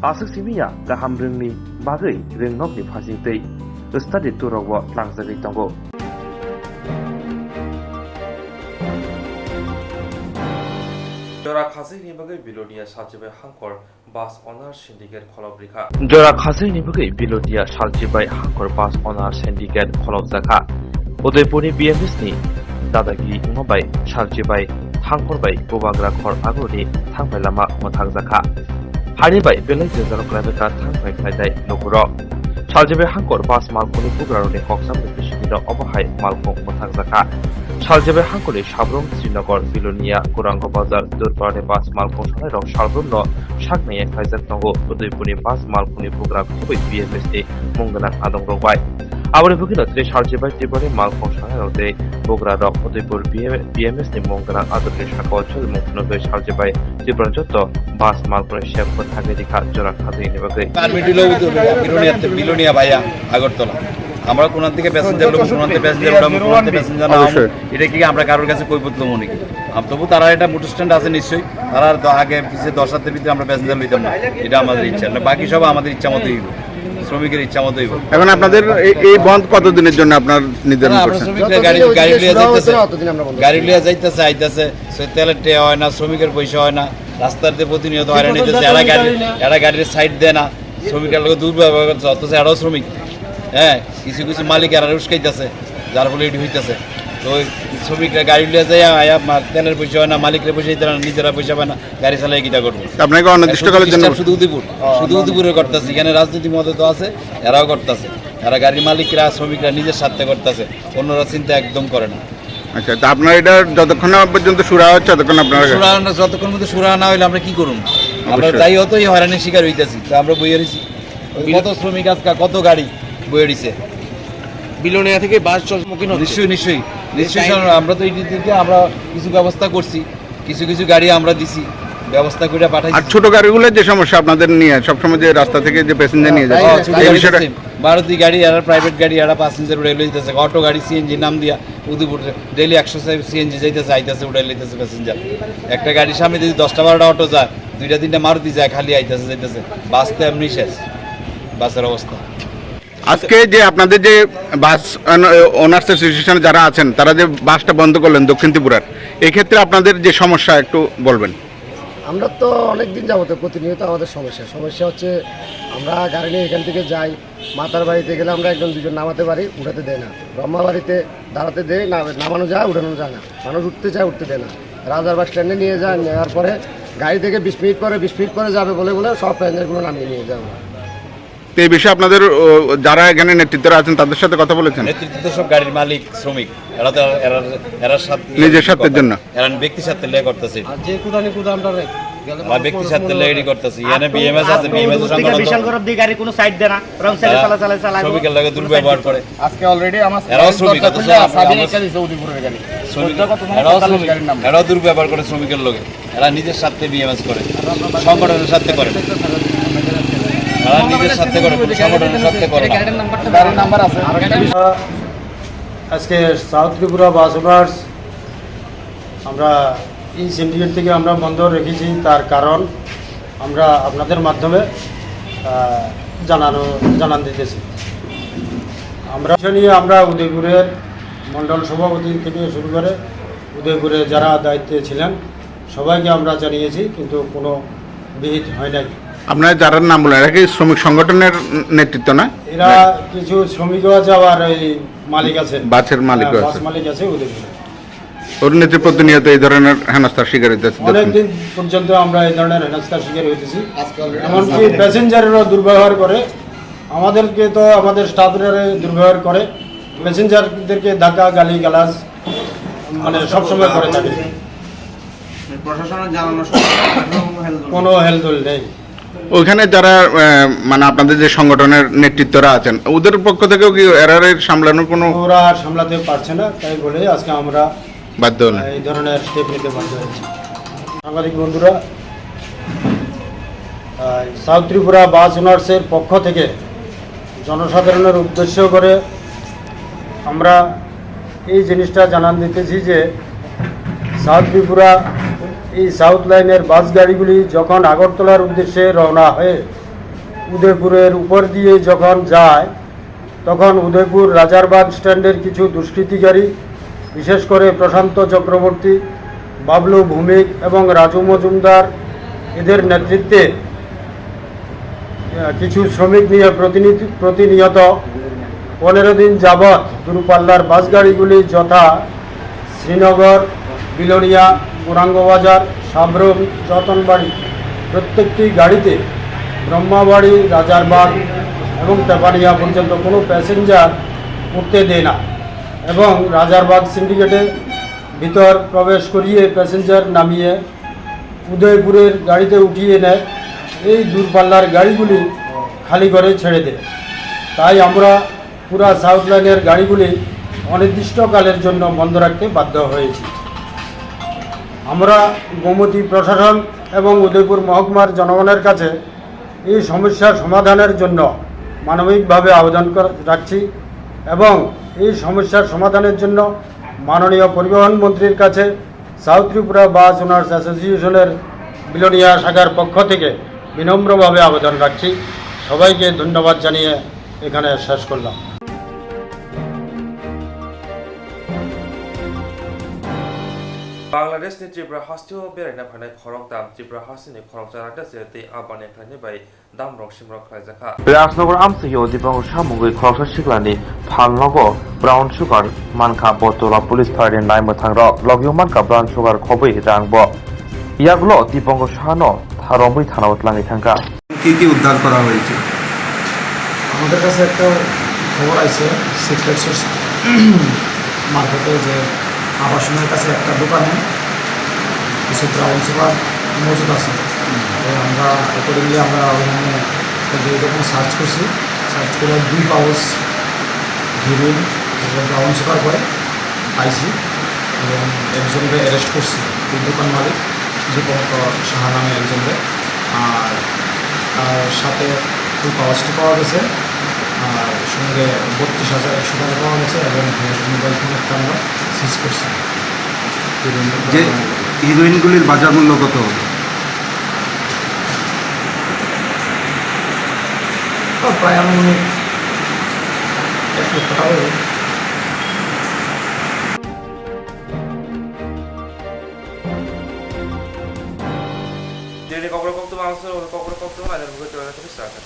Aswk simi ya kaham rwngni bagwi rwngnokni phasing tei study tour rok bo tlangjagwi tongo. Jora khaswkni bagwi Bilonia Salchibai Hangkor bus owner syndicate kholop rikha. Jora khaswkni bagwi Bilonia Salchibai Hangkor bus owner syndicate kholopjakha. Udaipurni B M S ni dadagiri wngma bai Salchibai Hangkor bai Bubagra khor agurni thangbai lama mwthangjakha. Hani bai belai jwngjal khlaijak kha thang bai khlainai lukurok. Salchibai Hangkor bus malkhungni bugrarokni kokchamni bisingtwi obo hai malkhung mwthangjakha. Salchibai Hangkorni Sabrum, Srinagar, Bilonia, Gaurango Bazar, Durbarni bus malkhung sanairok salbrumno sak naiya khlaijak tongo. Udaipurni bus malkhungni bugra kubui B M S ni mung gwnang adongrok bai. Aboni bwkhwino tei Salchibai Tripurani malkhung sanairok tei bugrarok Udaipur B M, B M S ni mung gwnang adongrokni sakao chwlwimung phunugwi Salchibai Tripurani joto bus malkhungni sep bwthagwi rikha jora khajagini bagwi. Army dilo Bilonia, Bilonia via Agartala. আমরা কোনান থেকে প্যাসেঞ্জার লব, কোনান থেকে প্যাসেঞ্জার উঠাবো, কোনান থেকে প্যাসেঞ্জার নামাবো, অবশ্যই। এটা কি আমরা কারোর কাছে কৈফিয়ত লবো নাকি? আম-, তবু তারা এটা মোটর স্ট্যান্ড আছে নিশ্চয়ই, তারা তো আগে পিছে দশ হাতের ভিতরে আমরা প্যাসেঞ্জার লইতাম না, এটা আমাদের ইচ্ছা না। বাকি সব আমাদের ইচ্ছা মতোই হইব, শ্রমিকের ইচ্ছা মতোই হইব। এখন আপনাদের এই, এই বন্ধ কতদিনের জন্য আপনার নির্ধারণ না, আমরা করছেন? শ্রমিকরা গাড়ি, যতদিন ওই গাড়ি যে লইয়া সুরা হতো যাইতেছে, না, অতদিন আমরা বন্ধ গাড়ি করবো। লইয়া যাইতেছে, আইতেছে, সে তেলের টেয়া হয় না, শ্রমিকের পয়সা হয় না, রাস্তার যে প্রতিনিয়ত হয়রানি হইতেছে, এরা গাড়ি, এরা গাড়ির সাইড দেয় না, শ্রমিকরা লোক দুর্ব্যবহার করছে, অথচ এরাও শ্রমিক। হ্যাঁ, কিছু কিছু মালিক এরা উস্কাইতেছে, যার ফলে এটি হইতেছে। তো ওই শ্রমিকরা গাড়ি লিয়ে যায়, আয়া মা-, তেলের পয়সা হয় না, মালিকরা পয়সা দিতে পারে না, নিজেরা পয়সা পায় না, গাড়ি চালিয়ে কিটা করবো? আপনাকে অনির্দিষ্টকালের জন্য একশো বিশ টাকা শুধু উদয়পুর, শুধু উদয়পুরে করতেছে। এখানে রাজনৈতিক মদত আছে, এরাও করতেছে। এরা গাড়ির মালিকরা, শ্রমিকরা নিজের স্বার্থে করতেছে, অন্যরা চিন্তা একদম করে না। আচ্ছা, তা আপনার এটা যতক্ষণ না পর্যন্ত সুরা হচ্ছে, ততক্ষণ আপনারা সুরা না, যতক্ষণ পর্যন্ত সুরা না হইলে আমরা কি করুম? আমরা অবশ্যই। যাই হতো এই হয়রানির শিকার হইতেছি, তো আমরা বইয়ে রইছি। ওই কত শ্রমিক আজকে, কত গাড়ি বইয়ে রইছে। বিলোনিয়া থেকে বাস চলাচল মুখী হচ্ছে। নিশ্চয়ই, নিশ্চয়ই, নিশ্চয়ই, এই টাইম স্যার, আমরা তো এই দিক থেকে আমরা কিছু ব্যবস্থা করছি, কিছু কিছু গাড়ি আমরা দিছি, ব্যবস্থা করে পাঠাইছি। আর ছোট গাড়িগুলোর যে সমস্যা আপনাদের নিয়ে, সবসময় যে রাস্তা থেকে যে প্যাসেঞ্জার নিয়ে যায়, হ্যাঁ, ছোট এই গাড়ি বিষয়টা দিছি। মারুতি গাড়ি, এরা প্রাইভেট গাড়ি, এরা প্যাসেঞ্জার উড়ে লইতেছে, অটো গাড়ি, সিএনজি নাম দিয়া উদয়পুর ডেইলি একশো সিএনজি যাইতেছে, আইতেছে, উড়ে লইতেছে প্যাসেঞ্জার। একটা গাড়ির সামনে যদি দশটা বারোটা অটো যায়, দুইটা তিনটা মারুতি যায়, খালি আইতেছে, যাইতেছে, বাস তো এমনি শেষ, বাসের অবস্থা। আজকে যে আপনাদের যে বাস অন-, ওনার্স অ্যাসোসিয়েশনে যারা আছেন, তারা যে বাসটা বন্ধ করলেন দক্ষিণ ত্রিপুরার, এক্ষেত্রে আপনাদের যে সমস্যা একটু বলবেন। আমরা তো অনেক দিন যাবত প্রতিনিয়ত আমাদের সমস্যা। সমস্যা হচ্ছে আমরা গাড়ি নিয়ে এখান থেকে যাই, মাতার বাড়িতে গেলে আমরা একজন দুজন নামাতে পারি, উঠাতে দেয় না। ব্রহ্মাবাড়িতে দাঁড়াতে দেয় না, নামানো যায়, উঠানো যায় না। মানুষ উঠতে চায়, উঠতে দেয় না। রাজার বাস স্ট্যান্ডে নিয়ে যায়, নেওয়ার পরে গাড়ি থেকে বিশ মিনিট পরে, বিশ মিনিট পরে যাবে বলে বলে সব প্যাসেঞ্জারগুলো নামিয়ে নিয়ে যায় ওরা। তো এই বিষয়ে আপনাদের, ও, যারা এখানে নেতৃত্বে আছেন, তাদের সাথে কথা বলেছেন? নেতৃত্ব তো সব গাড়ির মালিক, শ্রমিক। এরা তো, এরা, এরা স্বার্থ নিজের স্বার্থের জন্য। এরা ব্যক্তি স্বার্থে লেগে করতেছে। আর যে কুদানি কুদা আমরা রে, গেলে বা ব্যক্তি স্বার্থে লেগে করতেছে। এখানে বিএমএস আছে, বিএমএস সংগঠন বিশাল গরম দিয়ে গাড়ি কোনো সাইড দেয় না, রং সাইডে চালা, চালা, চালা। শ্রমিকের লগে দুর্ব্যবহার করে। আজকে অলরেডি আমার এরাও শ্রমিক, দরজা অথচ খুললে আমরা, চাবি আমরা রেখে দিছে উদয়পুরের গাড়ি। শ্রমিক, দরজা কত সময় এরাও পঁয়তাল্লিশ শ্রমিক, গাড়ির নাম্বার। এরাও দুর্ব্যবহার করে শ্রমিকের লগে। এরা নিজের স্বার্থে বিএমএস করে, সংগঠনের স্বার্থে করে। এরা নিজের স্বার্থে করে, কোনো সংগঠনের স্বার্থে করে না। গাড়ির নাম্বার আছে। আজকে সাউথ ত্রিপুরা বাস ওনার্স আমরা এই সিন্ডিকেট থেকে আমরা বন্ধ রেখেছি, তার কারণ আমরা আপনাদের মাধ্যমে, আহ, জানানো, জানান দিতেছি। আমরা বিষয় নিয়ে আমরা উদয়পুরের মণ্ডল সভাপতি থেকে শুরু করে উদয়পুরে যারা দায়িত্বে ছিলেন সবাইকে আমরা জানিয়েছি, কিন্তু কোনো বিহিত হয় নাই। আপনারা যারা নাম বললেন, এরা কি শ্রমিক সংগঠনের নেতৃত্ব না? এরা কিছু শ্রমিকও আছে, আবার ওই মালিক আছে। বাসের মালিকও হ্যাঁ, বাস আছে। মালিক আছে উদয়পুরে। ওর নেতৃত্বে প্রতিনিয়ত এই ধরনের হেনস্থার শিকার হইতেছে। অনেক দিন পর্যন্ত আমরা এই ধরনের হেনস্থার শিকার হইতেছি। এমনকি প্যাসেঞ্জারেরও দুর্ব্যবহার করে, আমাদেরকে তো আমাদের স্টাফের দুর্ব্যবহার করে, প্যাসেঞ্জারদেরকে ধাক্কা, গালি, গালাজ, মানে, সবসময় করে থাকে। প্রশাসনের জানানো সত্ত্বেও কোনো হেলদোল কোনো হেলদোল নেই। ওইখানে যারা, আহ, মানে, আপনাদের যে সংগঠনের নেতৃত্বরা আছেন, ওদের পক্ষ থেকেও কি এরারে সামলানোর কোনো ওরা সামলাতে পারছে না, তাই বলে আজকে আমরা বাধ্য হলেন? এই ধরনের স্টেপ নিতে বাধ্য হয়েছি। সাংবাদিক বন্ধুরা, আহ, সাউথ ত্রিপুরা বাস ওনার্সের পক্ষ থেকে জনসাধারণের উদ্দেশ্য করে আমরা এই জিনিসটা জানান দিতেছি যে সাউথ ত্রিপুরা, এই সাউথ লাইনের বাস গাড়িগুলি যখন আগরতলার উদ্দেশ্যে রওনা হয়ে উদয়পুরের উপর দিয়ে যখন যায়, তখন উদয়পুর রাজারবাগ স্ট্যান্ডের কিছু দুষ্কৃতিকারী, বিশেষ করে প্রশান্ত চক্রবর্তী, বাবলু ভৌমিক এবং রাজু মজুমদার, এদের নেতৃত্বে, আহ, কিছু শ্রমিক নিয়ে প্রতিনিধি-, প্রতিনিয়ত পনেরো দিন যাবৎ দূরপাল্লার বাস গাড়িগুলি যথা শ্রীনগর, বিলোনিয়া, গৌরাঙ্গবাজার, সাব্রুম, রতনবাড়ি, প্রত্যেকটি গাড়িতে ব্রহ্মাবাড়ি, রাজারবাগ এবং তেপানিয়া পর্যন্ত কোনো প্যাসেঞ্জার উঠতে দেয় না এবং রাজারবাগ সিন্ডিকেটে ভিতর প্রবেশ করিয়ে প্যাসেঞ্জার নামিয়ে উদয়পুরের গাড়িতে উঠিয়ে নেয়। এই দূরপাল্লার গাড়িগুলি খালি করে ছেড়ে দেয়। তাই আমরা পুরা সাউথ লাইনের গাড়িগুলি অনির্দিষ্টকালের জন্য বন্ধ রাখতে বাধ্য হয়েছি। আমরা গোমতী প্রশাসন এবং উদয়পুর মহকুমার জনগণের কাছে এই সমস্যার সমাধানের জন্য মানবিকভাবে আবেদন কর-, রাখছি এবং এই সমস্যার সমাধানের জন্য মাননীয় পরিবহন মন্ত্রীর কাছে সাউথ ত্রিপুরা বাস ওনার্স অ্যাসোসিয়েশনের বিলোনিয়া শাখার পক্ষ থেকে বিনম্রভাবে আবেদন রাখছি। সবাইকে ধন্যবাদ জানিয়ে এখানে শেষ করলাম। Bangladesh ni Tripura hasteo beraina phainai khoroktham Tripura hasteni khoroksa raida se tei aboni khlainai bai dam rok simrok khlaijakha. Rajnagar amchaio Dipango samungwi khoroksa siklani phalnogo brown sugar mankha, bo tola police phaini naimwthang rok logio mankha brown sugar khobwi rang bo. Yagulo Dipango sano tharomwi thanao twlangwi thangkha. কি কি উদ্ধার করা হয়েছে? আমাদের কাছে একটা খবর আছে, সিক্রেট সোর্স মারফতে, যে আবাসনের কাছে একটা দোকানে কিছু ব্রাউন সুগার মজুদ আছে। তো আমরা অ্যাকর্ডিংলি আমরা ওখানে একটা যে এরকম সার্চ করছি, সার্চ করে দুই পাউচ হিরোইন, ব্রাউন সুগার করে পাইছি এবং একজনকে অ্যারেস্ট করছি, ওই দোকান মালিক দীপঙ্কর সাহা নামে একজনকে। আর তার সাথে ওই পাউচটি পাওয়া গেছে, আর সঙ্গে বত্রিশ হাজার একশো টাকা পাওয়া গেছে এবং মোবাইল ফোন একটা আমরা সিজ করছি। যে হিরোইনগুলির বাজার মূল্য কত হবে? তো প্রায় আনুমানিক এক লক্ষ টাকা হবে। Tini kokborok koktwma ang swngo, kokborok koktwma naina bagwi tongna khe sa kha di.